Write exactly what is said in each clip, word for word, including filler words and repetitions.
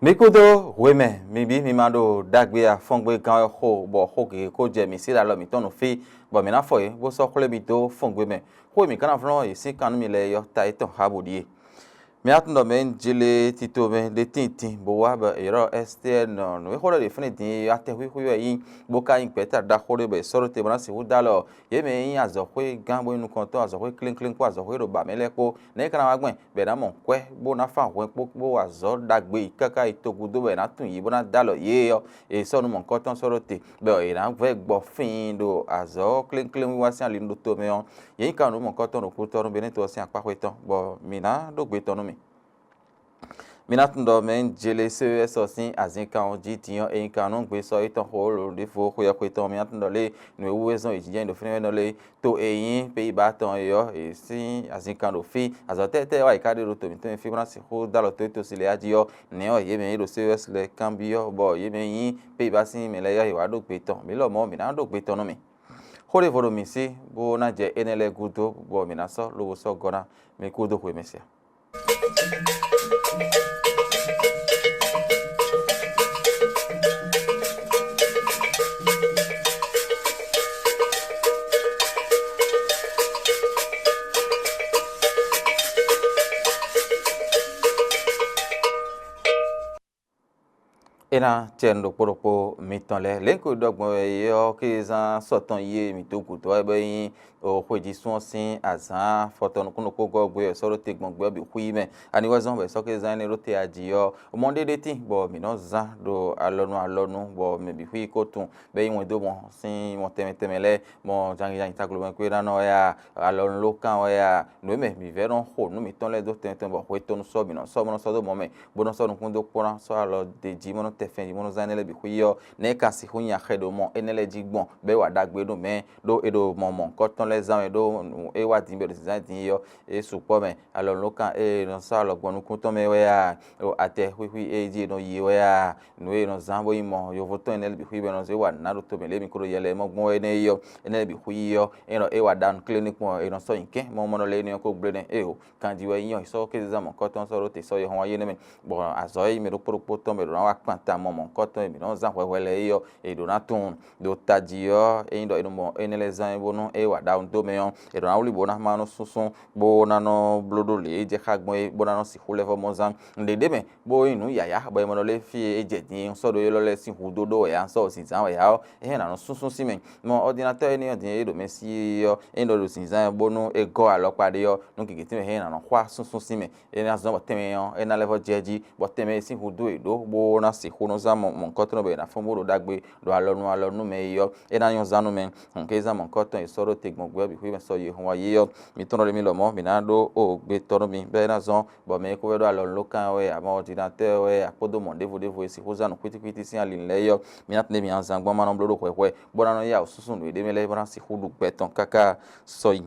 Mi kúdó hwemɛ, mi bǐ mi ma ɖo ɖagbe afɔ́ngbé gán wɛ xo, bɔ xó gěgé ko jɛ mǐ sí ɖo alɔ mǐtɔn nú fí, bɔ mǐ ná fɔ yě, bó sɔ́ xwlé mi dó fɔ́ngbé mɛ. Xó e mǐ ka ná vlɔ́n yě sín kan nú mi lɛ́ɛ é ɔ́, ta yětɔn xá bǒ ɖíe. Mi atún ɖɔ mɛ jlé tito mɛ ɖé tintin bó wá bɔ è ylɔ́ Ɛstɛ́ɛ nɔ nǔ e xó ɖɔ ɖe fínɛ́ din é atɛ́ xwíxwí wɛ é nyí, bó ka nyí gbɛ̌ta ɖaxó ɖé bɔ è sɔ́ ɖó te bó ná sixú dó alɔ yě mɛ e nyí azɔ̌xwé gán bó nyí nukɔntɔn azɔ̌xwé klínkklín kpó azɔ̌xwé e ɖo ba mɛ lɛ́ɛ kpó. Nɛ̌ é ka ná wá gbɛn bɔ è nǎ mɔ kwɛ́ bó ná fán hwɛn kpó kpó azɔ̌ ɖagbe e káká yi togun dó bɔ è nǎ tunwun yě bó ná dó alɔ yě ɔ́, è sɔ́ nú mɔ̌hunkɔtɔn sɔ́ ɖó te, bɔ è nǎ vɛ́ gbɔ fíin ɖo azɔ̌ klénklénwíwa sín ali nú ɖótó mɛ ɔ́, yě nyí ka nǔ mɔ̌hunkɔtɔn ɖokpótɔ́ nú Benɛ́to ɔ́ sín akpá xwé tɔn, bɔ mǐ ná ɖó gbe tɔn nú mì. Mi ná tunwun ɖɔ mɛ jlé C E S ɔ́ sín azin kan ɔ́ jí din ɔ́, è nyí kan nú gbe sɔ́ étɔn xo lǒ ɖěvo xwe ɔ́ xwe tɔn. Mi ná tunwun ɖɔ lě nǔ e wú é zɔ́n è jǐjɛ́n ɖo fínɛ́ nɔ lé to e nyí Pays-Bas tɔn é ɔ́, è sín azin kan ɖo fí. Azɔ̌ tɛ́tɛ́ wá è ká ɖe ɖo to mǐtɔn e fí bó ná sixú dó alɔ tó é to si lě a jí ɔ́, nɛ̌ ɔ́, yě mɛ e ɖo C E S lɛ́ɛ kanbyɔ́ bɔ yě mɛ e nyí Pays-Bas sín mɛ lɛ́ɛ ɔ́, è wǎ ɖó gbe tɔn. Mǐ lɔmɔ̌, mǐ ná ɖó gbe tɔn nú mì. Xó ɖěvo ɖo mǐ sí, bó ná jɛ énɛ́ lɛ́ɛ gúdo, bɔ mǐ ná sɔ́ lobo sɔ́ gɔ́ ná mi kúdó hwemɛ sia. É ná cɛ nú ɖokpó ɖokpó mitɔn lɛ́ɛ. Lě e un ko ɖɔ gbɔn wɛ é ɔ́, kézán sɔ tɔn yi e mǐ dó gǔdo wɛ bɔ é nyí xwejísún ɔ́ sín azǎn afɔtɔn nukúnnú kpó gɔ́ gbe wɛ è sɔ́ ɖó te gbɔn gbɛ ɔ́ bǐ xwí mɛ. Aniwɛzɔn bɔ è sɔ́ kézán énɛ́ ɖó te aji ɔ́, mɔ ɖé ɖé tíin bɔ mǐ nɔ́ zán ɖo alɔnu alɔnu, bɔ mɛ bǐ xwí yi ko tunwun, bɔ é nyí wɛndómɔ sín mɔ tɛnmɛ tɛnmɛ lɛ́ɛ, mɔ jangin jangin taglomɛ kpé ná nɔ wɛ a, alɔnu ló kán wɛ a, nǔ e mɛ mǐ vɛ́ nɔ xo nǔ mǐtɔn lɛ́ɛ dó tɛnmɛ tɔn bɔ hwe tɔn nú sɔ́ mǐ nɔ sɔ́ bó nɔ́ sɔ́ dó mɔ̌ mɛ, bó nɔ́ sɔ́ nukún dó kpɔ́n ná sɔ́ alɔ d'é jí bó nɔ́ tɛ fɛn jí bó nɔ́ zán énɛ́ lɛ́ɛ bǐ xwí ɔ́, nɛ̌ ka sixú nyi axɛ ɖo mɔ énɛ́ lɛ́ɛ jí gbɔn, bɔ é wa ɖagbe nú mɛ, ɖó è ɖo mɔ mɔ̌hunkɔtɔn lɛ́ɛ zán wɛ ɖó nǔ e wá din bɔ è ɖo zǐnzán din é ɔ́, é sukpɔ́ mɛ. Alɔnulókan e è nɔ sɔ́ alɔ gbɔn nukún tɔn mɛ wɛ a? Atɛ xwíxwí e jí è nɔ yi wɛ a? Nǔ e è nɔ zán bó nyí mɔ yovo tɔn énɛ́ lɛ́ɛ bǐ xwí bɔ è nɔ zé wa nǔ ná ɖo tomɛ lě e mi ko ɖo yɛ lɛ́ɛ mɔ gbɔn wɛ énɛ́ yi ɔ́, énɛ́ lɛ́ɛ bǐ xwí yi ɔ́, é nɔ é wa ɖa nuklénúkpɔ́n ɔ́, è nɔ sɔ́ nyi kɛ́n mɔ mɔ nɔ lɛ́ɛ énɛ́ ɔ́ ko gblé nɛ́. Éeǒ, kanjí wɛ nyí ɔ́, è sɔ́ kézezán mɔ̌hunkɔtɔn sɔ́ ɖó te sɔ́ yɔhɔn wá yi énɛ́ mɛ, bɔ azɔ̌ e mɛ ɖokpó ɖokpó tɔn mɛ ɖo ná wá kpan ta mɔ mɔ̌hunkɔtɔn e mǐ nɔ́ zán hwɛhwɛ lɛ́ɛ é ɔ́, è ɖǒ ná tunwun. Ɖo tají ɔ́, ényí ɖɔ è nɔ mɔ énɛ́ lɛ́ɛ zán é bónú é wa ɖaxó dó mɛ ɔ́, è ɖǒ ná wlí bó ná má nɔ súnsún, bó ná nɔ bló ɖó lě e jɛ xá gbɔn é, bó ná nɔ sixú lɛ́ vɔ́ mɔ zán. Nǔɖé ɖ'é mɛ, bó nyí nǔ yǎyá, bɔ è mɔ ɖɔ lé fí e é jɛ din e un sɔ́ ɖó élɔ́ lɛ́ɛ sín hudó ɖó wɛ ǎ, un sɔ́ ɖo zǐnzán wɛ ǎ ɔ́, é hɛn ná nɔ súnsún sín mɛ. Mɔ ɔdinatɔ́ énɛ́ ɔ́ din e é ɖo mɛ sí é ɔ́, ényí ɖɔ ɖo zǐnzán ɛ bónú é gɔ́ alɔkpa ɖé ɔ́, nú gěgé tɛ́nmɛ hɛn ná nɔ xwá súnsún sín mɛ. É ná zɔ́n bɔ tɛnmɛ ɔ́, é ná lɛ́ vɔ́ jɛ jí, bɔ tɛnmɛ e sín hudó è ɖǒ bó ná sixú nɔ zán mɔ mɔ̌hunkɔtɔn bɔ è nǎ fɔ́n bó ɖo ɖagbe ɖo alɔnu alɔnu mɛ é ɔ́, é ná nyɔ́ zán nú mɛ. Hǔn kézán mɔ̌hunkɔtɔn e sɔ́ ɖó te gbɔn gbɛ ɔ́ bǐ xwé mɛ sɔ́ yi hun wá yí ɔ́, mi tɔn ɖɔ ɖe mi lɔmɔ̌, mǐ ná ɖó o gbe tɔn nú mi, bɔ é ná zɔ́n bɔ mɛ e kó vɛ́ ɖó alɔnulókan wɛ, amɔ ɔdinatɔ́ wɛ, akpódó mɔ̌ ɖěvo ɖěvo e sixú zán nǔ xwítíxwítí sín ali lɛ́ɛ é ɔ́, mi ná tunwun ɖe mi nyi azǎn gbɔn ma nɔ bló ɖo hwɛhwɛ, bó ná nɔ yá wǔ súnsún nǔ e ɖ'é mɛ lɛ́ɛ bó ná sixú ɖu gbɛ tɔn káká sɔ́yi.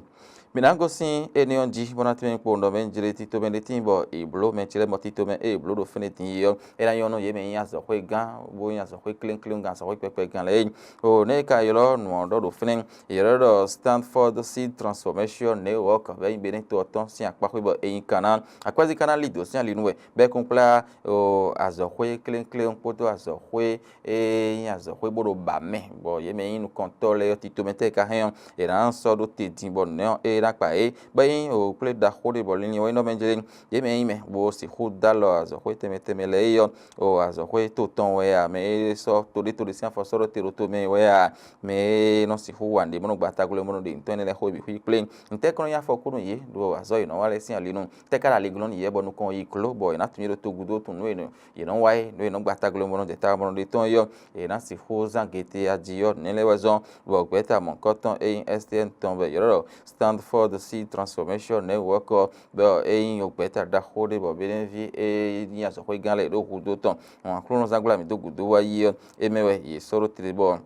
Mǐ ná gosín énɛ́ ɔ́ jí, bó ná tɛ́nmɛ kpo ɖɔ mɛ jlé tito mɛ ɖé tíin bɔ è blǒ mɛ ce lɛ́ɛ mɔ tito mɛ e è blǒ ɖo fínɛ́ din é ɔ́, é ná nyɔ́ nú yě mɛ e nyí azɔ̌xwé gán, bó nyí azɔ̌xwé klénkléngán, azɔ̌xwé kpɛkpɛ gán lɛ́ɛ é. O nɛ̌ è ka ylɔ́ nǔ ɔ́ ɖɔ ɖo fínɛ́? È ylɔ́ ɖɔ Stanford Seed Transformation Network, bɔ é nyí Benɛ́to ɔ́ tɔn sín akpáxwé bɔ è nyi Kaná. Akwɛ́zí ka ná lí dǒ sín ali nú we, bɔ é kún kplá o azɔ̌xwé klénkléng kpódó azɔ̌xwé e nyí azɔ̌xwé bó ɖo ba mɛ, bɔ yě mɛ nyí nukɔntɔ́ lɛ́ɛ ɔ́, titomɛ tɛ́ e ka hɛn ɔ́, è nǎ sɔ́ ɖó te din bɔ nǔ nɛ́ ɔ́, é ná kpa yě. Bɔ é nyí o kplé ɖaxó ɖé bɔ linlin ɔ́ nyí nɔ mɛ jlé, yě mɛ nyí mɛ bó sixú dó alɔ azɔ̌xwé tɛnmɛ tɛnmɛ lɛ́ɛ é ɔ́, o azɔ̌xwé to tɔn wɛ a, mɛ e sɔ́ to ɖé to ɖé sín afɔ sɔ́ ɖó te ɖo tomɛ wɛ a, mɛ e nɔ sixú wa nǔɖé bó nɔ gba tagló bó nɔ ɖe nǔtɔn énɛ́ lɛ́ɛ xó bǐ xwíxwlé. Ntɛ́ kɔn nɔ nyí afɔkú nú yě ɖo azɔ̌ e nɔ wa lɛ́ɛ sín ali nu? Tɛ́ ka ɖo aliglɔ́ nú yě bɔ nukɔn yi gló bɔ è nǎ tunwun yě ɖo togun dó tunwun nǔ e nɔ yě nɔ wa é, nǔ e nɔ gba tagló bó nɔ jɛ ta bó nɔ ɖe tɔn é ɔ́, yě ná sixú zán gete aji ɔ́, nɛ̌ lɛ́ɛ wɛ zɔ́n bɔ gbɛ̌ta mɔ̌hunkɔtɔn e nyí S T N tɔn bɔ è ylɔ́ ɖɔ Stanford Seed Transformation Network ɔ́, bɔ é nyí gbɛ̌ta ɖaxó ɖé bɔ Benɛ́ví e nyí azɔ̌xwégán lɛ́ɛ ɖó hudó tɔn, hɔn Aklúnɔzán gbla mǐ dó gǔdo wá yi ɔ́, é mɛ wɛ yě sɔ́ ɖó te bɔ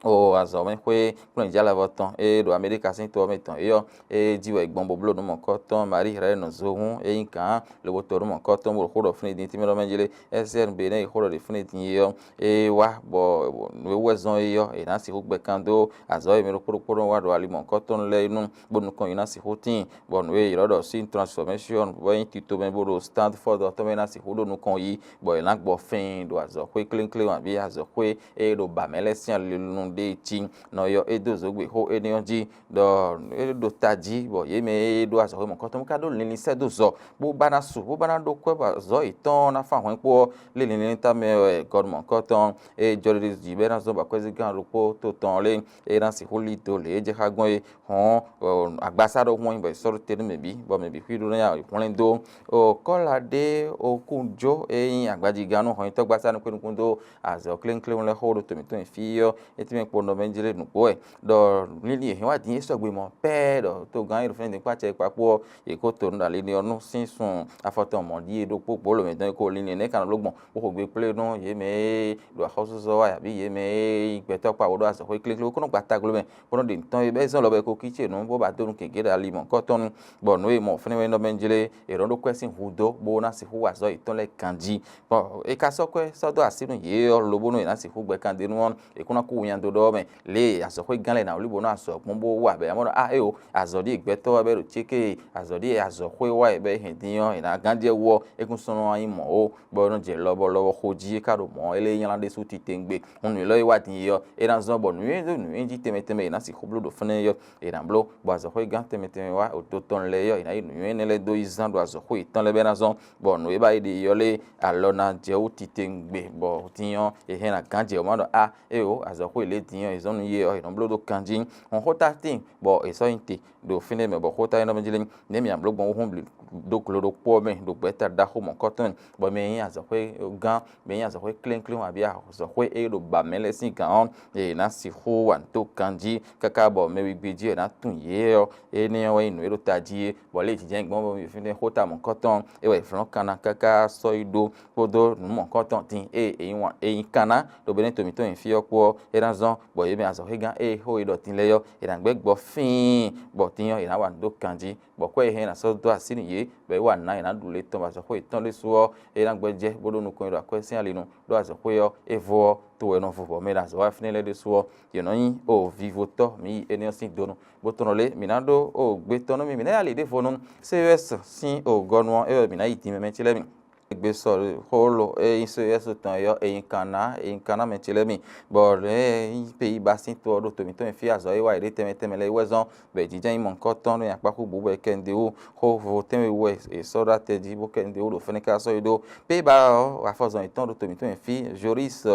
O azɔ̌mɛxwé kplɔ́njǎlavɔ tɔn e ɖo Amɛlika sín to ɔ́ mɛ tɔn é ɔ́, é jí wɛ gbɔn bó bló nǔ mɔ̌kɔtɔn Marie Reine Zohún e nyí gǎn lobo to nǔ mɔ̌kɔtɔn bó ɖo xó ɖɔ fínɛ́ din tínmɛ ɖɔ mɛ jlé S R B nɛ́ yi xó ɖɔ ɖe fínɛ́ din é ɔ́, é wá bɔ nǔ e wú wɛ zɔ́n é ɔ́, è nǎ sixú gbɛ kan dó azɔ̌ e mɛ ɖokpó ɖokpó nɔ wa ɖo ali mɔ̌kɔtɔn lɛ́ɛ nu, bó nukɔn yi ná sixú tíin, bɔ nǔ e è ylɔ́ ɖɔ sín transformation bɔ é nyí tito mɛ bó ɖo Stanford ɔ́ tɔn mɛ ná sixú ɖó nukɔn yi, bɔ è nǎ gbɔ fɛ́n ɖo azɔ̌xwé klénkléwún abǐ azɔ̌xwé e ɖo ba mɛ lɛ́ɛ sín alilunu ɖé jí. Nɔ ɔ́, é dó zǒgbexó énɛ́ ɔ́ jí, ɖɔ é ɖo tají, bɔ yě mɛ e ɖó azɔ̌xwé mɔ̌kɔtɔn ka ɖó linlin sɛ́ dó zɔ, bó ba ná su, bó ba ná ɖó kwɛ́ bɔ azɔ̌ yětɔn ná fán hwɛ̌n kpó ɔ́, lé linlin tamɛ wɛ gɔnu mɔ̌kɔtɔn e jɔ ɖiɖi jí bɔ é ná zɔ́n bɔ akwɛ́zígán ɖokpó to tɔn lé, é ná sixú lí do lě e jɛ xá gbɔn é. Hɔn agbasá ɖɔhun ɔ́ nyí bɔ è sɔ́ ɖó te nú mɛ bǐ, bɔ mɛ bǐ xwí ɖó ná ya hwlɛ́n dó. Kɔ́la ɖé okúnjó e nyí agbajigán nú hɔnyitɔ́gbasá nukúnnukún dó azɔ̌ klénkléwún lɛ́ɛ xó ɖo to mǐtɔn e fí ɔ́, é tɛ́nmɛ kpo nɔ mɛ jlé nǔgbó wɛ, ɖɔ linlin e hɛn wá din é sɔgbe mɔ̌ pɛ́ɛ ɖɔ togán e ɖo fínɛ́ din kpó acɛ e kpá kpó ɔ́, yě kó to nú ɖo ali ɔ́ nú sín sun afɔtɔn mɔ̌ ɖíe ɖokpó gbǒ lǒmɛdɔn e ko linlin nɛ́ ka nɔ bló gbɔn bó xo gbe kplé nú yě mɛ e ɖo axɔ́súzɔ wá abǐ yě mɛ e nyí gbɛtɔ́ kpawǒ ɖó azɔ̌xwé kléklé bó kó nɔ gba tagló mɛ, bó nɔ ɖe nǔ tɔn e bɛ́ zɔ́n lɔ bɔ è ko kící nǔ bó ba dó nú gěgé ɖo ali mɔ̌kɔtɔn nu, bɔ nǔ e mɔ fɛ́nɛ́ wɛ nɔ mɛ jlé è nɔ ɖó kwɛ́ sín hudó bó ná sixú wa azɔ̌ yětɔn lɛ́ɛ ganjí. Bɔ è ka sɔ́ kwɛ́ sɔ́ dó así nú yě ɔ́ lobo nú è nǎ sixú gbɛ kan ɖe nú ɔ́, è kún ná kú winnyá dó ɖɔ ɔ́ mɛ. Lě e azɔ̌xwégán lɛ́ɛ ná wlí bó nɔ́ azɔ̌ gbɔn bó wa bɛ̌ amɔ̌ ɖɔ a éo, azɔ̌ ɖíe gbɛtɔ́ wɛ bɔ é ɖo céké, azɔ̌ ɖíe azɔ̌xwé wa wɛ bɔ é hɛn din ɔ́, è nǎ gán jɛ wú ɔ́, é kún sɔ́ nɔ wá nyí mɔ̌ ó, bɔ é nɔ jɛ lɔbɔlɔbɔ xo jí é ka ɖo mɔ̌ é lɛ́ nylá ɖésú titewungbe. Hǔn nǔ élɔ́ e wá din é ɔ́, é ná zɔ́n bɔ nǔnywɛ́ ɖó nǔnywɛ́ jí tɛnmɛ tɛnmɛ è nǎ sixú bló ɖo fɛ́nɛ́ é ɔ́, è nǎ bló, bɔ azɔ̌xwégán tɛnmɛ tɛnmɛ wá odo tɔn lɛ́ɛ é ɔ́, è nǎ yi nǔnywɛ́ énɛ́ lɛ́ɛ dó yi zán ɖo azɔ̌xwé yětɔn lɛ́ɛ bɔ é ná zɔ́n, bɔ nǔ e ba yi ɖe é ɔ́ lɛ́ɛ alɔ ná jɛ wú titewungbe, bɔ din ɔ́, è hɛn ná gán jɛ wǔ má ɖɔ a éo, azɔ̌xwé lě din ɔ́, è zɔ́n nú yě ɔ́, è nɔ bló ɖó ganjí. Hɔn xóta tíin, bɔ è sɔ́ nyi te ɖo fínɛ́ mɛ, bɔ xóta énɛ́ mɛ jlé nyí nɛ̌ mǐ bló gbɔn hú blǐ ɖó glo ɖokpó ɔ́ mɛ ɖo gbɛ̌ta ɖaxó mɔ̌kɔtɔn, bɔ mɛ e nyí azɔ̌xwé gán, mɛ e nyí azɔ̌xwé klénkléwún abǐ azɔ̌xwé e ɖo ba mɛ lɛ́ɛ sín gǎn ɔ́, è nǎ sixú wa nǔ dó ganjí káká bɔ mɛ wegbe jí è nǎ tunwun yě ɔ́, énɛ́ ɔ́ wɛ nyí nǔ e ɖo tají é, bɔ lě e jǐjɛ́n gbɔn bɔ mɛ fínɛ́ xóta mɔ̌kɔtɔn é wɛ è flɔ́n kanna káká sɔ́ yi ɖó kpódó nǔ mɔ̌kɔtɔn din e è nyi wǎn è nyi kanna ɖo Benɛ́to mǐtɔn nyi fí ɔ́ kpó ɔ́, é ná zɔ́n bɔ yě mɛ azɔ̌xwégán e xó e ɖɔ din lɛ́ɛ ɔ́, è nǎ gbɛ́ gbɔ fíin, bɔ din ɔ́, è nǎ wa nǔ dó ganjí, bɔ kwɛ́ e hɛn è nǎ sɔ́ dó así nú yě, bɔ é wa nǔ ná è nǎ ɖu le tɔn bɔ azɔ̌xwé yětɔn ɖésú ɔ́, é ná gbɛ́ jɛ bó ɖó nukɔn e ɖo akwɛ́ sín ali nu, ɖó azɔ̌xwé ɔ́, é vɔ ɔ́, to wɛ nɔ vo bɔ mɛ e ɖo azɔ̌ wa fínɛ́ lɛ́ɛ ɖésú ɔ́, yě nɔ nyí o vivotɔ́ mǐ yi énɛ́ ɔ́ sín donu, bó tɔ́n nɔ lé mǐ ná ɖó o gbe tɔn nú mì, mǐ ná yi ali ɖěvo nú C E S sín o gɔnu ɔ́, é wɛ mǐ ná yi din mɛ mɛ ce lɛ́ɛ mi. Gbe sɔ xó lo e nyí C E S tɔn é ɔ́, è nyi kan ná, è nyi kan ná mɛ ce lɛ́ɛ mi, bɔ lě e nyí Pays-Bas sín to ɔ́ ɖo to mǐtɔn e fí azɔ̌ e wa yě ɖe tɛnmɛ tɛnmɛ lɛ́ɛ é wɛ zɔ́n, bɔ è jínjɔ́n nyí mɔ̌hunkɔtɔn ɖo nyi akpá xú bǔ bɔ è kɛ nǔɖé wú, xó vo tɛ́nwe wú wɛ è sɔ́ ɖó atɛ jí bó kɛ nǔɖé wú ɖo fɛ́nɛ́ ká sɔ́ yi ɖó. Pays-Bas ɔ́, afɔzɔn yětɔn ɖo to mǐtɔn e fí, Joris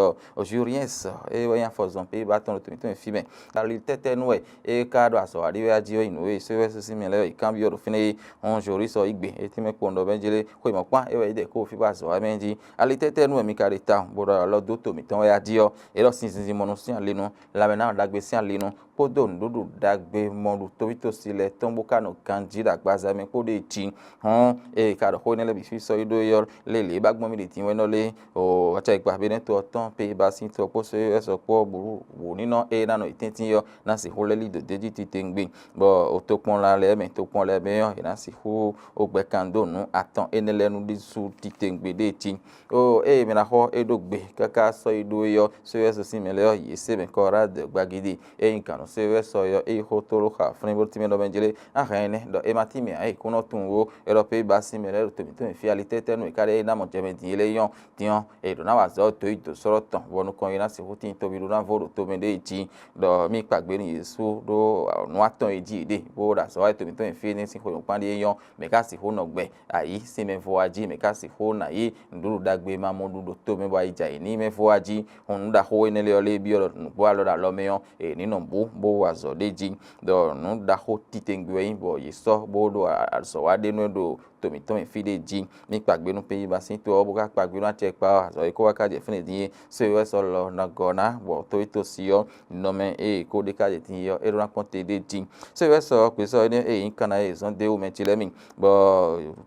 Juriens, é wɛ nyí afɔzɔn Pays-Bas tɔn ɖo to mǐtɔn e fí mɛ. Ali tɛ́tɛ́ nú wɛ é ka ɖo azɔ̌ wa ɖi wɛ a jí ɔ́, yi nǔ e C E S sín mɛ lɛ́ɛ yi kanbyɔ́ ɖo fínɛ́ é. Hɔn Joris ɔ́ yi gbe, é tɛ́nmɛ kpɔ́n ɖɔ mɛ jlé xwe mɔ̌kpán é wɛ é ɖe kó fí bɔ azɔ̌ wa mɛ jí. Ali tɛ́tɛ́ nú wɛ mi ka ɖe tawun, bó ɖo alɔ dó to mǐtɔn wɛ a jí ɔ́, é ɖɔ sin zinzin mɔ nú sín ali nu, lanmɛ ná nɔ ɖagbe sín ali nu, kpódó nǔɖuɖu ɖagbe mɔ ɖo tovítosi lɛ́ɛ tɔn bó ka nɔ ganjí ɖo agbaza mɛ kpó ɖe jí. Hɔn ée ka ɖɔ xó énɛ́ lɛ́ɛ bǐ fí sɔ́ yi ɖó é ɔ́, lě lě e ba gbɔn mì ɖe din wɛ nɔ lé o acɛkpa be nɛ́ to ɔ́ tɔn pe ba sín to ɔ́ kpó sɔ́ yi wɛ sɔ kpó ɔ́ bǔ wǔ ní nɔ ée ná nɔ yi tɛ́ntin ɔ́ ná sixú lɛ́ lí dǒ d'é jí titewungbe, bɔ tokpɔnla lɛ́ɛ mɛ tokpɔn lɛ́ɛ mɛ ɔ́, è nǎ sixú ó gbɛ kan dó nǔ atɔn énɛ́ lɛ́ɛ nu ɖésú titewungbe ɖée cí. Ó ée mɛ ná xɔ é ɖó gbe káká sɔ́ yi ɖó é ɔ́, sɔ́ yi wɛ sɔ́ sín mɛ lɛ́ɛ ɔ́, yě se mɛ Kɔrád gbagidi. Ényí gǎn nɔ se wɛ sɔ ɔ́, é yi xó tlóló xa flín bó tínmɛ ɖɔ mɛ jlé. Á hɛn énɛ́ ɖɔ é ma tín mì ǎ, é kún nɔ tunwun ó. É ɖɔ pé ba sín mɛ lɛ́ɛ ɖo to mǐtɔn mǐ fí ali tɛ́tɛ́ nú è ká ɖe é ná mɔ jɛ mɛ din é lɛ́ɛ nyɔ́. Din ɔ́, è ɖǒ ná wa azɔ̌ dǒ yi dǒ sɔ́ tɔn, bɔ nukɔn e ná sixú tín toví ɖó ná vo ɖo tomɛ ɖé jí. Ɖɔ mì kpa gbe nú Yěsu ɖó nǔ atɔn e jí è ɖe, bó ɖo azɔ̌ wa yi to mǐtɔn mǐ fí énɛ́ sín xwe nyɔ̌kpán ɖíe nyɔ́, mɛ ká sixú nɔ gbɛ ayǐ sín mɛ vo wá jí, mɛ ká sixú ná yí nǔɖuɖu ɖagbe ma mɔ ɖu ɖo tomɛ bɔ ayi jɛ ayǐ ní mɛ vo wá jí. Hɔn nǔ ɖaxó énɛ́ lɛ́ɛ ɔ́ lɛ́ byɔ́ ɖɔ nǔgbó alɔ ɖo alɔ mɛ ɔ́, è ní nɔ bǔ bó wa azɔ̌ ɖé jí, ɖɔ nǔ ɖaxó titewungbe wɛ nyí bɔ yě sɔ́ bó ɖo azɔ̌ wa ɖe nú ɛ ɖo to mǐtɔn mɛ fí ɖé jí. Mì kpagbe nú péyíba sín to ɔ́, bó ka kpagbe nú acɛ kpa ɔ́, azɔ̌ e kó wá ka jɛ fínɛ́ din é, sɔ́ é wɛ sɔ́ lɔ ná gɔ́ ná, bɔ tó yi tó si ɔ́, nɔ mɛ e kó ɖe ka jɛ din é ɔ́, é ɖó ná kpɔ́n te ɖé jí. Sɔ́ é wɛ sɔ́ gběsɔ́ énɛ́ e nyǐ kan ná e zɔ́n dó wú mɛ ce lɛ́ɛ mi, bɔ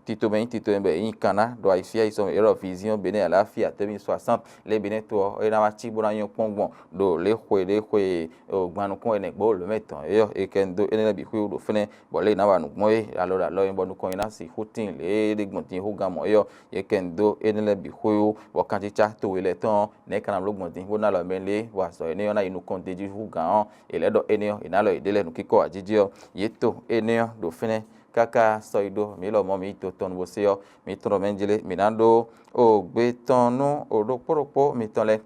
tito mɛ nyí tito mɛ bɔ è nyǐ kan ná ɖo ayǐfíá yi sɔmɛ élɔ́ viziɔn Benin Alaafia tɛ́nmɛ soixante lě Benin to ɔ́, é ná wá cí bó ná nyɔ́ kpɔ́n gbɔn ɖo lě xwe ɖě xwe gban nukún ɛnɛ gbó lǒ mɛ tɔn é ɔ́, è kɛ nu dó énɛ́ lɛ́ɛ bǐ xwíwú ɖo fínɛ́, bɔ lě e è nǎ wa nǔ gbɔn é, alɔ ɖo alɔ nyi bɔ nukɔn nyi ná sixú tíin lě e é ɖe gbɔn din xú gán mɔ̌ é ɔ́, yě kɛ nu dó énɛ́ lɛ́ɛ bǐ xwíwú, bɔ kancícá towe lɛ́ɛ tɔn ɔ́, nɛ̌ è ka ná bló gbɔn din bó ná alɔ mɛ lě, bɔ azɔ̌ énɛ́ ɔ́ ná yi nukɔn d'é jí hú gǎn ɔ́, è lɛ̌ ɖɔ énɛ́ ɔ́, è nǎ alɔ yěɖée lɛ́ɛ nǔkíkɔ́ ǎ jíjí ɔ́, yě to énɛ́ ɔ́ ɖo fínɛ́ káká sɔ́ yi ɖó mǐ lɔmɔ̌ mǐ yi to tɔn nu bó sé ɔ́, mǐ tlɔ́n mɛ jlé, mǐ ná ɖó o gbe tɔn nú o ɖokpó ɖokpó mitɔn lɛ́ɛ.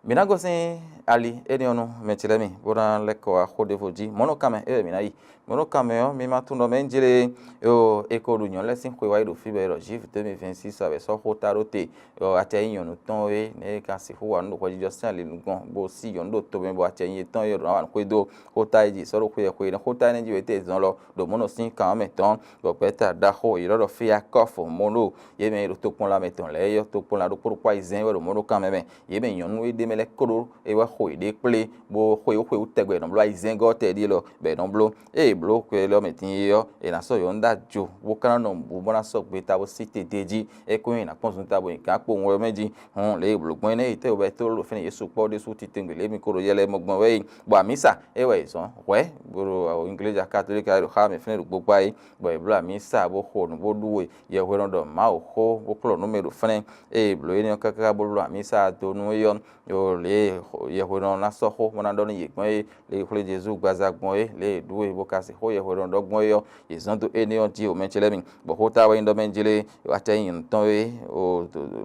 Mǐ ná gosín ali énɛ́ ɔ́ nú mɛ ce lɛ́ɛ mi, bó ná lɛ́ kɔ wá xó ɖěvo jí. Mɔ̌ nɔ kan mɛ é wɛ mǐ ná yi. Mɔ̌ nɔ kan mɛ ɔ́, mi ma tunwun ɖɔ mɛ jlé o è ko ɖu nyɔ̌nu lɛ́ɛ sín xwe wá yi ɖo fí bɔ è ɖɔ Jwifu deux mille vingt-six ɔ́ wɛ sɔ́ xó ta ɖó te. Acɛ nyí nyɔ̌nu tɔn é, nɛ̌ è ka sixú wa nǔ ɖo hwɛjijɔ sín ali nukɔn bó sí nyɔ̌nu ɖo to mɛ bɔ acɛ nyí yětɔn é ɖo ná wa nǔ xwedó. Xó ta e jí sɔ́ ɖo xwe xwe énɛ́ xó ta énɛ́ jí wěté zɔn lɔ ɖo mɔ̌ nɔ sín kan ɔ́ mɛ tɔn, bɔ gbɛ̌ta ɖaxó è nɔ ɖɔ Fiyakɔ́fu Monóo, yě mɛ e ɖo tokpɔnla mɛ tɔn lɛ́ɛ é yɔ́ tokpɔnla ɖokpó ɖokpó ayizɛ́n wɛ ɖo mɔ̌ ɖo kan mɛ mɛ. Yě mɛ nyɔ̌nu e ɖ'é mɛ lɛ́ɛ kó ɖó é wɛ xo yěɖée kplé, bó xweyǐxweyǐ tɛgbɛ è nɔ bló ayizɛ́ngɔ́ tɛ́ ɖíe lɔ, bɔ è nɔ bló. Ée è blǒ xwe élɔ́ mɛ din é ɔ́, è nǎ sɔ́ yɔ̌nu ɖó ajo, bó ka ná nɔ nǔbú bó ná sɔ́ gbeta bó sí te d'é jí. É kún nyí è nǎ kpɔ́n zunta bɔ è gǎn kpowun wɛ mɛ jí. Hɔn lě e è blǒ gbɔn énɛ́ yi tɛ́ wobɛ́ tlóló ɖo fínɛ́ Jezu kpɔ́ ɖésú titewungbe lě e mi ko ɖo yɛ lɛ́ɛ mɔ gbɔn wɛ é nyí. Bɔ amǐsa é wɛ è zɔ̌n hwɛ̌ bó ɖo Ingleja Katolíki ɔ́ ɖo xá mɛ fínɛ́ ɖo gbogbo ayé, bɔ è blǒ amǐsa bó xo nǔ bó ɖú we, yɛhwelɔ́n ɖɔ Mawu xó bó kplɔ́ nǔ mɛ ɖo fínɛ́. Ée è blǒ énɛ́ ɔ́ káká bó bló amǐsa dó nú é ɔ́, ɖo lě e yɛhwelɔ́n ná sɔ́ xó bó ná ɖɔ nú yě gbɔn é, lě e è xwlé Jezu gbaza gbɔn é, lě e è ɖú we bó ka sixú yɛhwelɔ́n ɖɔ gbɔn é ɔ́, yě zɔ́n dó énɛ́ ɔ́ jí o mɛ ce lɛ́ɛ mi, bɔ xó ta wɛ nyí ɖɔ mɛ jlé acɛ nyí nyɔ̌nu tɔn é,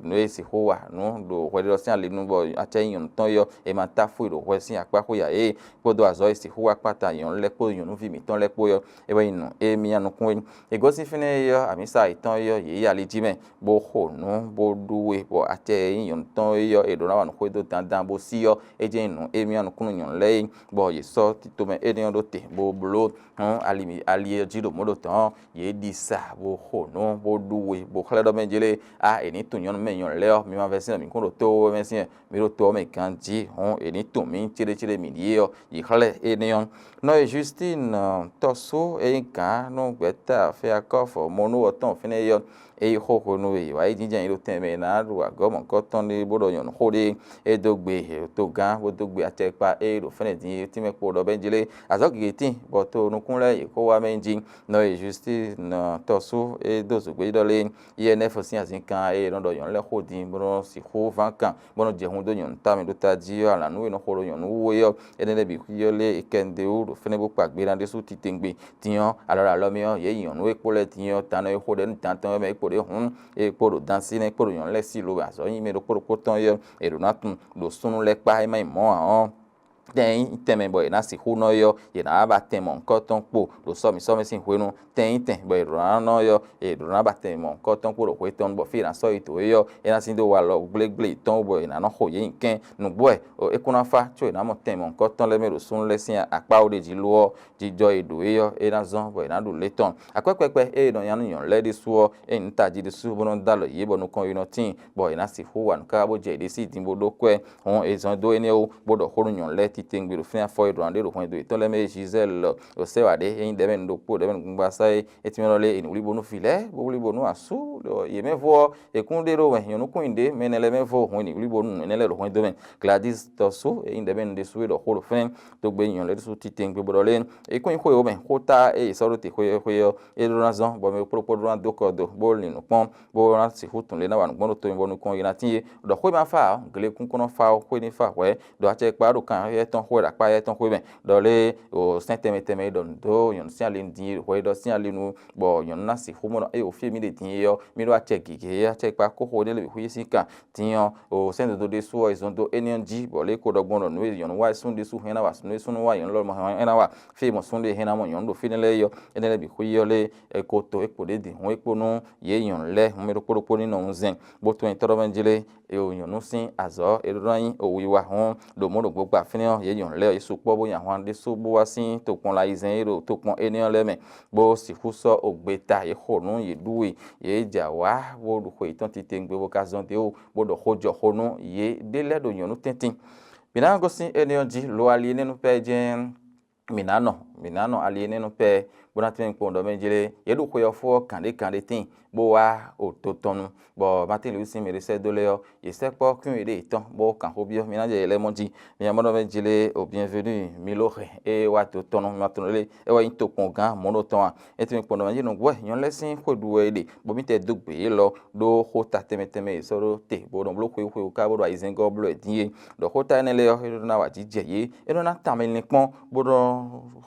nǔ e è sixú wa nǔ ɖo hwɛɖiɖɔ sín ali nu bɔ acɛ nyí nyɔ̌nu tɔn é ɔ́, è ma táfú i ɖo hwɛ sín akpá xwé ǎ é, kpódó azɔ̌ e è sixú wa kpata nyɔ̌nu lɛ́ɛ kpódó nyɔ̌nuví mǐtɔn lɛ́ɛ kpó é ɔ́, é wɛ nyí nǔ e mì nyi nukún é. È gosín fínɛ́ é ɔ́, amǐsa yětɔn é ɔ́, yě yi ali jí mɛ, bó xo nǔ, bó ɖú we, bɔ acɛ e nyí nyɔ̌nu tɔn é ɔ́, è ɖǒ ná wa nǔ xwedó dandan bó sí ɔ́, é jɛ́n nyí nǔ e mì nyi nukún nú nyɔ̌nu lɛ́ɛ é, bɔ yě sɔ́ tito mɛ énɛ́ ɔ́ ɖó te, bó bló hɔn ali ɔ́ jí ɖo mɔ̌ ɖo tɔn ɔ́, yě ɖi sa, bó xo nǔ, bó ɖú we, bó xlɛ́ ɖɔ mɛ jlé, a è nǐ tunwun nyɔ̌nu mɛ nyɔ̌nu lɛ́ɛ ɔ́, mi ma vɛ́ sín mǐ kún ɖo tó wɛ sín mǐ ɖo to ɔ́ mɛ ganjí, hɔn è nǐ tunwun mǐ céɖécéɖé mǐ ɖíe ɔ́, yě xlɛ́ énɛ́ ɔ́. Nɔ e Justín tɔ́sú e nyí gǎn nú gbɛ̌ta Feyakɔ́fu Monúwɔ tɔn fínɛ́ é ɔ́, é yí xó hwenu e è wǎ yi jínjɔ́n nyi ɖo tɛnmɛ e è nǎ ɖu agɔ̌ mɔ̌hunkɔtɔn ɖé bó ɖɔ nyɔ̌nu xó ɖé, é dó gbe togán bó dó gbe acɛkpa e ɖo fɛ́nɛ din é tínmɛ kpo ɖɔ bɛ́ jlé azɔ̌ gěgé tíin, bɔ to nukún lɛ́ɛ yě kó wá mɛ jí. Nɔ e Justín tɔ́sú e dó zǒgbéɖɔ lé, yɛ nɛ́ fɔ sín azǐnkan e è nɔ ɖɔ nyɔ̌nu lɛ́ɛ xó din bó nɔ́ sixú ván kan bó nɔ́ jɛ hun dó nyɔ̌nu tamɛ ɖó tají ɔ́, alǎnú e nɔ xo ɖo nyɔ̌nu wú é ɔ́, énɛ́ lɛ́ɛ bǐ xwíyɔ́ lé è kɛ nu ɖ'é wú ɖo fɛ́nɛ́ bó kpa gbe ná ɖésú titewungbe. Din ɔ́, alɔ ɖo alɔ mɛ ɔ́, yě yi nyɔ̌nu e kpo lɛ́ɛ din ɔ́, dan ɔ́, é xo ɖɛ nú dan tɔn ɔ́ mɛ é kpo ɖě hǔn, é kpo ɖo dan sí nɛ́ é kpo ɖo nyɔ̌nu lɛ́ɛ sí lo azɔ̌ nyi mɛ ɖokpó ɖokpó tɔn é ɔ́, è ɖǒ ná tunwun ɖo súnnu lɛ́ɛ kpá é má nyí mɔ̌ ǎ ɔ́, tɛn e nyí tɛnmɛ bɔ è nǎ sixú nɔ é ɔ́, è nǎ wá ba tɛn mɔ̌hunkɔtɔn kpo ɖo sɔ́mǐsɔ́mí sín hwenu. Tɛn e nyí tɛn bɔ è ɖǒ ná nɔ é ɔ́, è ɖǒ ná ba tɛn mɔ̌hunkɔtɔn kpo ɖo hwe tɔn nu, bɔ fí è nǎ sɔ́ yi dǒ é ɔ́, é ná sín dó walɔ gblégblé yětɔn wú bɔ è nǎ nɔ xo yě nyi kɛ́n. Nǔgbó wɛ, é kún ná fá có è nǎ mɔ tɛn mɔ̌hunkɔtɔn lɛ́ɛ mɛ ɖo súnnu lɛ́ɛ sín akpá wú ɖé jí lo ɔ́, jijɔ e ɖǒ é ɔ́, é ná zɔ́n bɔ è nǎ ɖu lě tɔn. Akwɛ́ kpɛkpɛ e è nɔ nya nú nyɔ̌nu lɛ́ɛ ɖésú ɔ́, é nyí tají ɖésú bó nɔ́ dó alɔ yě bɔ nukɔn yi nɔ tíin, bɔ è nǎ sixú wa nǔ káká bó jɛ yěɖée sí din bó ɖó kwɛ́. Hɔn è zɔn dó énɛ́ wú, bó ɖɔ xó nú nyɔ̌nu lɛ́ɛ titewungbe ɖo fínɛ́ afɔ e ɖo ǎ ɖé ɖo hwɛndo yětɔn lɛ́ɛ mɛ e Gisɛ́li lɔ ɖo sɛ́ wǎ ɖé, é nyí ɖɛ̌mɛnu ɖokpó ɖɛ̌mɛnu gbangba sá é. É tɛ́nmɛ lɔ lé è nǐ wlí bónú vǐ lɛ́ɛ, bó wlí bónú asú ɖɔ yě mɛ vo ɔ́, è kún ɖe ɖó wɛ nyɔ̌nu kún nyi ɖě, mɛ énɛ́ lɛ́ɛ mɛ vo hɔn è nǐ wlí bónú nǔ énɛ́ lɛ́ɛ ɖo hwɛndo mɛ. Gladis tɔ́sú e nyí ɖɛ̌mɛnu ɖésú é ɖɔ xó ɖo fínɛ́, dó gbe nyɔ̌nu lɛ́ɛ ɖésú titewungbe bó ɖɔ lé, é kún nyí xó e wǒ mɛ, xó ta e è sɔ́ ɖó te xwé xwé ɔ́, é ɖó ná zɔ́n, bɔ mɛ kpóɖokpó ɖó ná dó kɔ do, bó lin nǔ kpɔ́n, bó ná sixú tunwun lě ná wa nǔ gbɔn ɖo to mɛ bɔ nukɔn yi ná tíin é. Ɖɔ xwé ma fa ǎ, glekún kɔn nɔ fa ɔ́, xwé ní fa hwɛ̌, ɖɔ acɛ kpa ɖo kan éyɛ́ tɔn xwé ɖo akpá éyɛ́ tɔn xwé mɛ, ɖɔ lé o sɛ́n tɛnmɛ tɛnmɛ e ɖɔ nǔ dó nyɔ̌nu sín ali nu din e ɖo hwɛ e ɖɔ sín ali nu, bɔ nyɔ̌nu ná sixú mɔ ɖɔ ée wǒ fí e mì ɖe din é ɔ́, mì ɖó acɛ gěgé, acɛ kpa kó xo énɛ́ lě bǐ xwí sín kan. Din ɔ́, o sɛ́n dodo ɖésú ɔ́, è zɔn dó énɛ́ ɔ́ jí, bɔ lě e ko ɖɔ gbɔn ɖɔ nǔ e nyɔ̌nu wa é súnnu ɖésú hɛn ná wa, nǔ e súnnu wa nyɔ̌nu lɔ mɔ hɛn ná wa, fí e mɔ súnnu ɖé hɛn ná mɔ nyɔ̌nu ɖo fínɛ́ lɛ́ɛ é ɔ́, énɛ́ lɛ́ɛ bǐ xwí ɔ́ lé, è ko to é kpo ɖě din hǔn é kpo nú yě nyɔ̌nu lɛ́ɛ, hǔn mɛ ɖokpó ɖokpó ní nɔ wunzɛn, bó tunwun nyitɔ́ ɖɔ mɛ jí lé, Yo nyɔ̌nu sín azɔ̌ e ɖó ná nyí wiwa hɔn ɖo mɔ̌ ɖo gbogbo afínɛ́ ɔ́, yě nyɔ̌nu lɛ́ɛ ɔ́, yě sukpɔ́ bó nyi ahwan ɖésú bó wá sín tokpɔn Layizɛ́n e ɖo tokpɔn énɛ́ ɔ́ lɛ́ɛ mɛ, bó sixú sɔ́ ogbeta yě xo nǔ yě ɖú we, yě jɛ awǎ bó ɖu xwe yětɔn titewungbe bó ka zɔ́n dó wú bó ɖɔ xó jɔ xó nú yě ɖé lɛ́ɛ ɖo nyɔ̌nu tɛ́ntin. Mǐ ná gosín énɛ́ ɔ́ jí lo ali énɛ́ nú pɛ́ jɛ́n mǐ ná nɔ mǐ ná nɔ ali énɛ́ nú pɛ́ bó ná tɛ́nmɛ kpowun ɖɔ mɛ jlé yě ɖo xwe ɔ́ fó ɔ́ kǎn ɖé kán ɖé tíin bó wá oto tɔn nu, bɔ Matín Lewísi mɛ ɖé sɛ́ dó lɛ́ ɔ́, yě sɛkpɔ́ kúnwe ɖé yětɔn bó kǎn xó byɔ́ mǐ ná jɛ yě lɛ́ɛ mɔ jí. Mǐ nya mɔ ɖɔ mɛ jlé o bienvenu mǐ ló hɛn é wá do tɔn nu mɛ tɔn lé é wá nyí tokpɔngán mɔ̌ ɖo tɔn a? É tɛ́nmɛ kpowun ɖɔ mɛ jí nǔgbó wɛ nyɔ̌nu lɛ́ɛ sín xwe ɖu wɛ é ɖe bɔ mǐtɛɛ dó gbe yě lɔ ɖó xó ta tɛnmɛ tɛnmɛ yě sɔ́ ɖó te bó nɔ bló xweyíxweyí ká bó ɖo ayizɛ́ngɔ́ bló wɛ dín é. Ɖɔ xó ta énɛ́ lɛ́ɛ ɔ́, é ɖó ná wa jǐ jɛ yě, é nɔ ná tanmɛ linkpɔ́n bó nɔ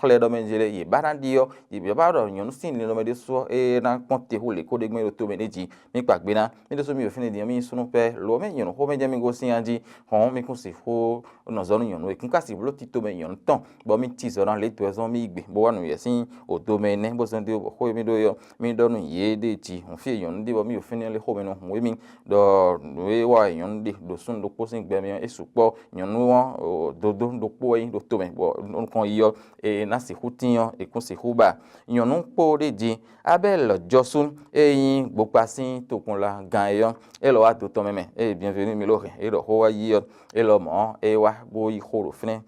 xlɛ́ ɖɔ mɛ jlé yě ba ná ɖi ɔ́, yě ba ɖɔ nyɔ̌nu sín linlɔmɛ ɖésú ɔ́, é ná kpɔ́n te hú lě kó ɖé gbɛ́ ɖo tomɛ ɖé jí. Mí kpa gbe ná, mí ɖésú mí ɖo fínɛ́ din ɔ́, mí nyí súnnu pɛ́, lo ɔ́ mɛ nyɔ̌nu xomɛ jɛ́n mí gosín a jí, hɔn mí kún sixú nɔ zɔ nú nyɔ̌nu e kún ka sixú bló tito mɛ nyɔ̌nu tɔn, bɔ mí cí zɔ ná lě dó ɛ zɔ́n mí yi gbe, bó wá nǔ yɛ sín odo mɛ énɛ́, bó zɔ́n dó bɔ xó e mí ɖó é ɔ́, mí ɖɔ nú yě ɖée jí hǔn fí e nyɔ̌nu ɖe bɔ mí ɖo fínɛ́ lé xomɛ nɔ hun émí ɖɔ nǔ e wa wɛ nyɔ̌nu ɖe ɖo súnnu ɖokpó sín gbɛ mɛ ɔ́, é sukpɔ́. Nyɔ̌nu ɔ́, dodó ɖokpó wɛ nyí ɖo tomɛ, bɔ nukɔn yi ɔ́, è nǎ sixú tín ɔ́, è kún sixú ba nyɔ̌nu kpó ɖé jí. Abɛ́lɔ jɔsú e nyí gbokpa sín tokpɔnla gán é ɔ́, é lɔ wá do tɔn mɛ mɛ, ée bienvenu mì ló hɛn é ɖɔ xó wá yí ɔ́, é lɔ mɔ̌ é wá bó yí xó ɖo fínɛ́.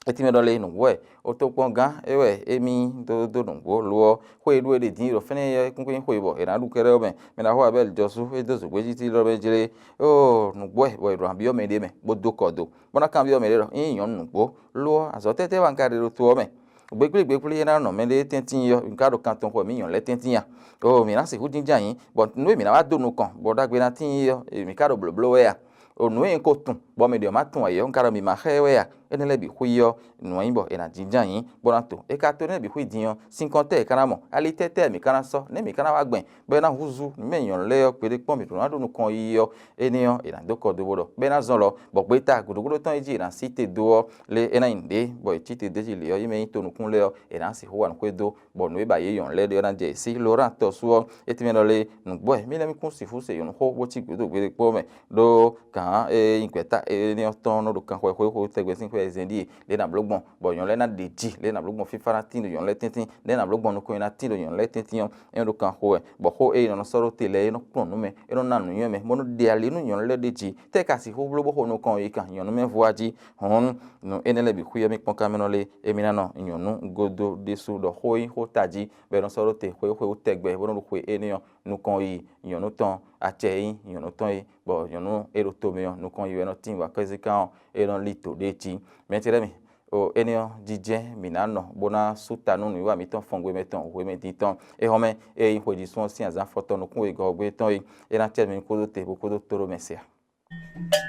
É tínmɛ ɖɔ lé nǔgbó wɛ, otokpɔngán é wɛ émí dó dó nǔgbó lo ɔ́, xó e ɖú é ɖe dín ɖo fínɛ́ é kún kún nyí xó e bɔ è nǎ ɖu kɛ́ɖɛ́ ɔ́ mɛ. Mɛ ná xo abɛ́ jɔsú é dó zǒgbéjí tí ɖɔ mɛ jlé, ó nǔgbó wɛ bɔ è ɖo nǎ byɔ́ mɛ ɖé mɛ bó dó kɔ do, bó ná kanbyɔ́ mɛ ɖé ɖɔ é nyí nyɔ̌nu nǔgbó lo ɔ́, azɔ̌ tɛ́tɛ́ wɛ un ka ɖe ɖo to ɔ́ mɛ? Gbekplé gbekplé é ná nɔ mɛɖé tɛ́ntin yi ɔ́, un ka ɖo kan tɔn xo mì nyɔ̌nu lɛ́ɛ tɛ́ntin a? Oo, mǐ ná sixú jínjɔ́n ayǐ, bɔ nú e mǐ ná wá dó nukɔn, bɔ ɖagbe ná tíin yi ɔ́, mǐ ka ɖo blǒbló wɛ a? O nǔ e un ko tunw, bɔ mɛ ɖě ɔ́ ma tunwun ǎ é ɔ́, un ka ɖɔ mǐ ma xá ɛ wɛ a? Énɛ́ lɛ́ɛ bǐ xwí ɔ́, nǔ ɔ́ nyí bɔ è nǎ jínjɔ́n ayǐ, bó ná to. É ka to énɛ́ bǐ xwí din ɔ́, sinkɔn tɛ́ è ka ná mɔ? Ali tɛ́ tɛ́ mǐ ka ná sɔ́? Nɛ̌ mǐ ka ná wá gbɛn, bɔ é ná húzú nǔ mɛ nyɔ̌nu lɛ́ɛ ɔ́ kpé ɖé kpɔ́n mǐ ɖó ná ɖo nukɔn yiyi ɔ́? Énɛ́ ɔ́, è nǎ dó kɔ do bó ɖɔ, bɔ é ná zɔn lɔ, bɔ gbeta gǔdogbóɖó tɔn e jí è nǎ sí te dó ɔ́, lé é ná nyí nǔɖé, bɔ è cí te dó é jí lě ɔ́, yí mɛ nyí tonukún lɛ́ɛ ɔ́, è nǎ sixú wa nǔ xwedó, bɔ nǔ e ba yě nyɔ̌nu lɛ́ɛ ɖe ɔ́ ná jɛ yě sí. Lorán tɔ́sú ɔ́, é tɛ́nmɛ ɖɔ lé nǔgbó wɛ mí lɛ́ mí kún sixú se nyɔ̌nu xó bó cí gǔdo gbe ɖé kpó mɛ, ɖó gǎn e nyí gbɛ̌ta énɛ́ ɔ́ tɔn nɔ ɖo kanxɔ e xwé xó tɛgbɛ sín xwé e zɛn ɖíe lě nǎ bló gbɔn, bɔ nyɔ̌nu lɛ́ɛ ná ɖe jí, lě nǎ bló gbɔn fífá ná tín ɖo nyɔ̌nu lɛ́ɛ tɛ́ntin, lě nǎ bló gbɔn nukɔn e ná tín ɖo nyɔ̌nu lɛ́ɛ tɛ́ntin ɔ́, é nɔ ɖo kanxo wɛ, bɔ xó e nɔ sɔ́ ɖó te lɛ́ɛ é nɔ kplɔ́n nǔ mɛ, é nɔ ná nǔnywɛ́ mɛ, bó nɔ́ ɖe ali nú nyɔ̌nu lɛ́ɛ ɖ'é jí. Tɛ́ ka sixú bló bó xo nukɔn yi kan nyɔ̌nu mɛ vú wá jí? Hɔn nǔ énɛ́ lɛ́ɛ bǐ xwí ɔ́, mì kpɔ́n kámɛnɔ lé, émí ná nɔ nyɔ̌nu gúdo ɖésú ɖɔ xó e nyí xó tají bɔ è nɔ sɔ́ ɖó te xwé xwé wú tɛgbɛ bó nɔ́ ɖo xwe énɛ́ ɔ́ nukɔn yi nyɔ̌nu tɔn, acɛ e nyí nyɔ̌nu tɔn é, bɔ nyɔ̌nu e ɖo to mɛ ɔ́, nukɔn yi wɛ nɔ tín wǎ kɛ́zíkan ɔ́, é nɔ lí dǒ ɖé jí. Mɛ̌telɛ́mi, o énɛ́ ɔ́ jijɛ mǐ ná nɔ bó ná sú ta nú nǔwiwa mǐtɔn fɔngbe mɛ tɔn hwemɛ din tɔn. Éhɔ́mɛ e nyí xwejísún ɔ́ sín azǎn afɔtɔn nukún wegɔ́ ɔ́ gbé tɔn é, é ná cɛ mi kpódó te bó kpódó tóɖó mɛ se a?